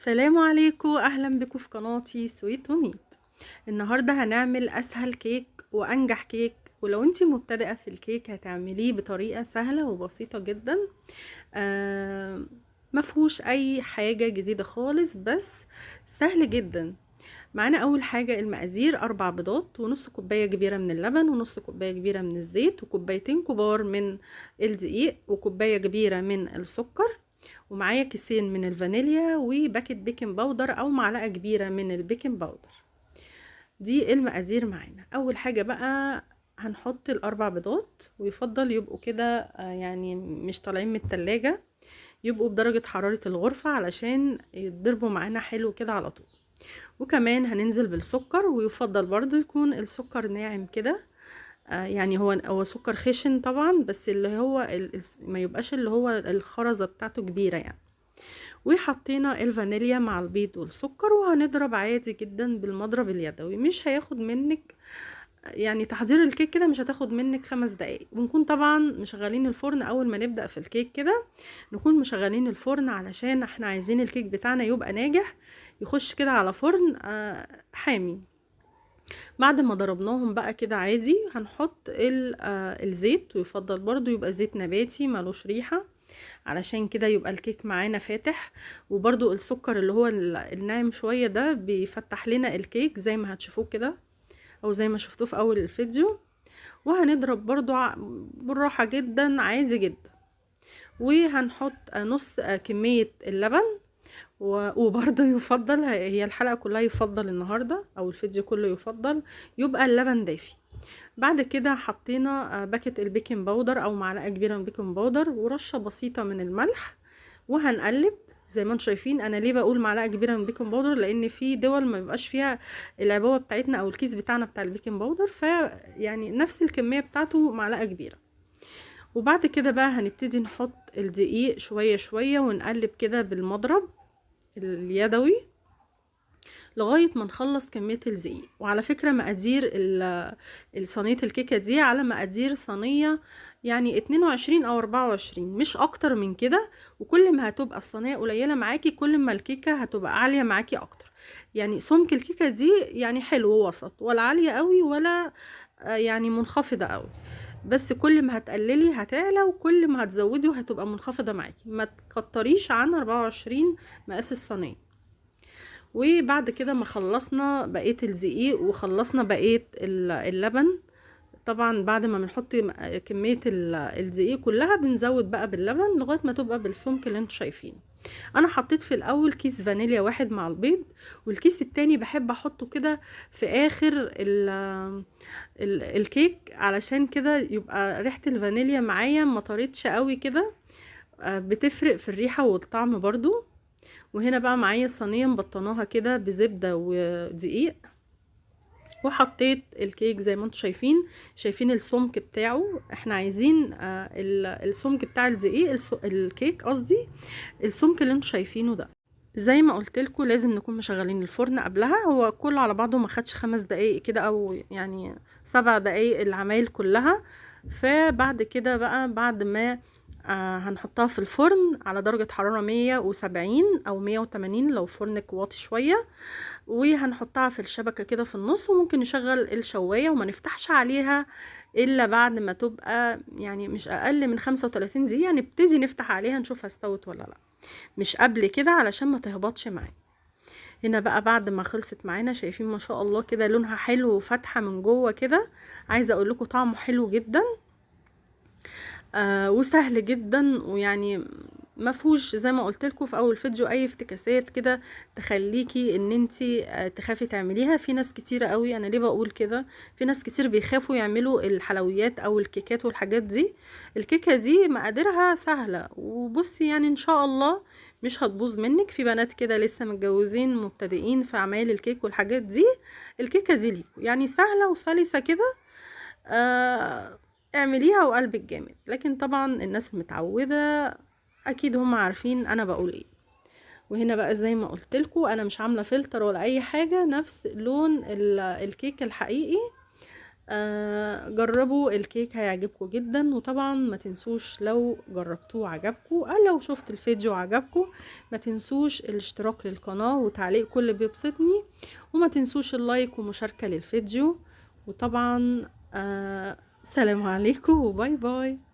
السلام عليكم، اهلا بكم في قناتي Sweet وميت. النهارده هنعمل اسهل كيك وانجح كيك، ولو انتي مبتدئة في الكيك هتعمليه بطريقة سهلة وبسيطة جدا، مفهوش اي حاجة جديدة خالص، بس سهل جدا. معانا اول حاجة المقادير: 4 بيضات، ونص كوباية كبيرة من اللبن، ونص كوباية كبيرة من الزيت، وكوبايتين كبار من الدقيق، وكوبايه كبيرة من السكر، ومعايا كيسين من الفانيليا، وباكت baking powder او معلقه كبيرة من ال baking powder. دي المقادير معانا. اول حاجة بقى هنحط ال4 بيضات، ويفضل يبقوا كده يعني مش طالعين من التلاجة، يبقوا بدرجة حرارة الغرفة علشان يتضربوا معانا حلو كده على طول. وكمان هننزل بالسكر، ويفضل برضو يكون السكر ناعم كده، يعني هو سكر خشن طبعا، بس اللي هو ما يبقاش اللي هو الخرزة بتاعته كبيرة يعني. وحطينا الفانيليا مع البيض والسكر، وهنضرب عادي جدا بالمضرب اليدوي. مش هياخد منك يعني تحضير الكيك كده مش هتاخد منك 5 دقايق. ونكون طبعا مشغلين الفرن اول ما نبدأ في الكيك كده، نكون مشغلين الفرن علشان احنا عايزين الكيك بتاعنا يبقى ناجح، يخش كده على فرن حامي. بعد ما ضربناهم بقى كده عادي هنحط الزيت، ويفضل برضو يبقى زيت نباتي مالوش ريحة، علشان كده يبقى الكيك معانا فاتح. وبرضو السكر اللي هو الناعم شوية ده بيفتح لنا الكيك زي ما هتشوفوه كده، او زي ما شفتوه في اول الفيديو. وهنضرب برضو بالراحة جدا عادي جدا. وهنحط نص كمية اللبن، وبرضه يفضل، هي الحلقة كلها يفضل النهاردة او الفيديو كله يفضل يبقى اللبن دافي. بعد كده حطينا باكت ال baking powder او معلقة كبيرة من ال baking powder، ورشة بسيطة من الملح، وهنقلب زي ما انتم شايفين. انا ليه بقول معلقة كبيرة من ال baking powder؟ لان في دول ما بيبقاش فيها العبوة بتاعتنا او الكيس بتاعنا بتاع ال baking powder، فيعني نفس الكمية بتاعته معلقة كبيرة. وبعد كده بقى هنبتدي نحط الدقيق شوية شوية، ونقلب كده بالمضرب اليدوي لغاية ما نخلص كمية الدقيق. وعلى فكرة مقادير صينية الكيكة دي على مقادير صينية يعني 22 او 24، مش اكتر من كده. وكل ما هتبقى الصينية قليلة معاكي كل ما الكيكة هتبقى عالية معاكي اكتر. يعني سمك الكيكة دي يعني حلو وسط، ولا عالية قوي ولا يعني منخفضة قوي، بس كل ما هتقللي هتعلى، وكل ما هتزودي وهتبقى منخفضة معاكي. ما تكتريش عن 24 مقاس الصينية. وبعد كده ما خلصنا بقية الدقيق وخلصنا بقية اللبن، طبعا بعد ما بنحط كمية الدقيق كلها بنزود بقى باللبن لغاية ما تبقى بالسمك اللي انتوا شايفينه. انا حطيت في الاول كيس فانيليا واحد مع البيض، والكيس التاني بحب احطه كده في اخر الكيك علشان كده يبقى ريحة الفانيليا معايا ما طرتش قوي كده، بتفرق في الريحة والطعم برضو. وهنا بقى معايا صينية مبطناها كده بزبدة ودقيق، وحطيت الكيك زي ما انتم شايفين. شايفين السمك بتاعه؟ احنا عايزين السمك بتاع الدقيق، الكيك قصدي، السمك اللي انتم شايفينه ده. زي ما قلت لكم لازم نكون مشغلين الفرن قبلها. هو كله على بعضه ما خدش 5 دقايق كده، او يعني 7 دقايق العمايل كلها. فبعد كده بقى بعد ما هنحطها في الفرن على درجة حرارة 170 أو 180 لو فرنك واطي شوية، وهنحطها في الشبكة كده في النص، وممكن نشغل الشواية وما نفتحش عليها إلا بعد ما تبقى يعني مش أقل من 35 دقيقة، نبتدي نفتح عليها نشوفها استوت ولا لا، مش قبل كده علشان ما تهبطش معانا. هنا بقى بعد ما خلصت معانا شايفين ما شاء الله كده لونها حلو وفاتحة من جوه كده، عايزة أقول لكم طعمه حلو جدا، وسهل جدا، ويعني ما فيهوش زي ما قلت لكم في اول فيديو اي افتكاسات كده تخليكي ان انتي تخافي تعمليها. في ناس كتير قوي، انا ليه بقول كده، في ناس كتير بيخافوا يعملوا الحلويات او الكيكات والحاجات دي. الكيكه دي مقاديرها سهلة، وبصي يعني ان شاء الله مش هتبوظ منك. في بنات كده لسه متجوزين مبتدئين في اعمال الكيك والحاجات دي، الكيكه دي ليكوا يعني سهلة وسلسه كده، اعمليها وقلبك جامد. لكن طبعا الناس المتعودة اكيد هم عارفين انا بقول ايه. وهنا بقى زي ما قلت لكم انا مش عاملة فلتر ولا اي حاجة، نفس لون الكيك الحقيقي، جربوا الكيك هيعجبكم جدا. وطبعا ما تنسوش لو جربتوه عجبكم او لو شفت الفيديو عجبكم، ما تنسوش الاشتراك للقناة وتعليق كل بيبسطني، وما تنسوش ال like ومشاركة للفيديو. وطبعا سلام عليكم و bye bye.